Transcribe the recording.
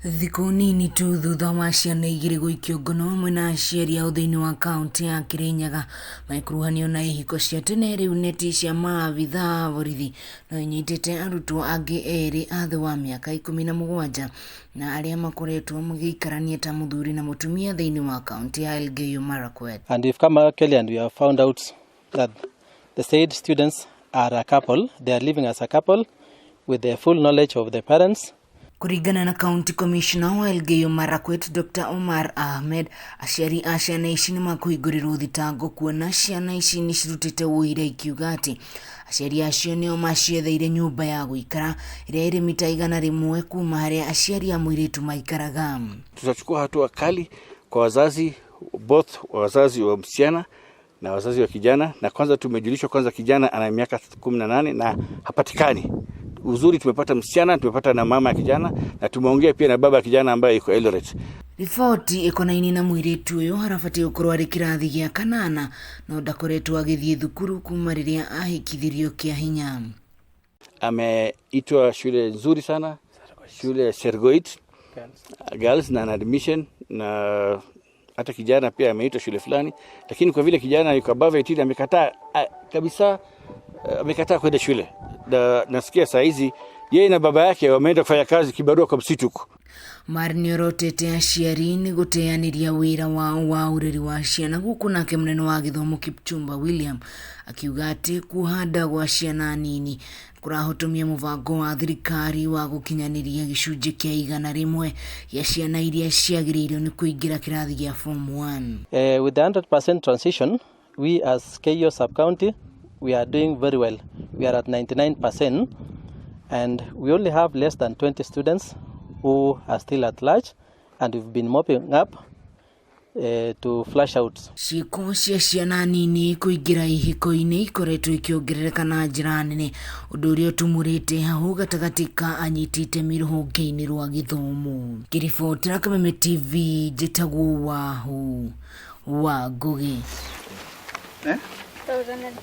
Thikũ nini tu thutha wa ciana igĩrĩ gũikio ngono hamwe na aciari ao thĩinĩ wa kaunti ya Kirinyaga magĩkuruhanio na ihiko cia tene, rĩu neti cia maabithaa a borithi no inyitĩte arutwo angĩ erĩ a thĩ wa mĩaka 17 na arĩa makoretwo magĩikarania ta mũthuri na mũtumia thĩinĩ wa kaunti ya Elgeyo Marakwet. And we've come actually and we have found out that the said students are a couple. They are living as a couple with the full knowledge of the parents. Kũringana na County Commissioner wa Elgeyo Marakwet Dr. Omar Ahmed, aciari a ciana ici nĩ makũhingũrĩrwo thitango kuona ciana ici nĩ cirutĩte ũira ikiuga atĩ aciari acio nĩo macietheire nyũmba ya gũikara ĩrĩa ĩrĩ mita 100 kuma harĩa aciari a mũirĩtu maikaraga. Tutachukua hatua kali kwa wazazi both, wazazi wa msichana na wazazi wa kijana. Na kwanza tumejulishwa kwanza kijana ana miaka 18 na hapatikani. Uzuri tumepata msichana, tumepata na mama ya kijana na tumeongea pia na baba ya kijana ambaye yuko Eldoret. Riboti ĩkonainie na mũirĩtu ũyũ arabatiĩ gũkorwo arĩ kĩrathi gĩa kanana no ndakoretwo agĩthiĩ thukuru kuma rĩrĩa ahikithirio kĩa hinya. Ameitwa shule nzuri sana, shule ya Sergoit Girls na ana admission, na hata kijana pia ameitwa shule fulani, lakini kwa vile kijana yuko above 18 amekataa kabisa, amekataa kwenda shule. Na nasikia saa hizi yeye na baba yake wameenda kufanya kazi kibarua kwa msitu huko. Mar nĩorotete aciari nĩ gũteanĩria wĩra wao wa ũreri wa ciana, gũkũ nake mũnene wa gĩthomo Kipchumba William akiuga atĩ kuhanda gwa ciana nini kũrahotomia mũbango wa thirikari wa gũkinyanĩria gĩcunjĩ kĩa 100 gĩa ciana iria ciagĩrĩirwo nĩ kũingĩra kĩrathi gĩa form 1. With the 100% transition, we as Keiyo sub-county, we are doing very well. We are at 99% and we only have less than 20 students who are still at large, and we've been mopping up to flush out. Ciĩko cia ciana nini kũingĩra ihiko-inĩ ikoretwo ikĩongerereka na njĩra nene, ũndũ ũrĩa ũtumũrĩte hahũ gatagatĩ ka anyiti itemi rũhonge-inĩ rwa gĩthomo. Ngĩribotera Kameme TV, njĩtagwo Wahu wa Ngũgĩ. Thousand.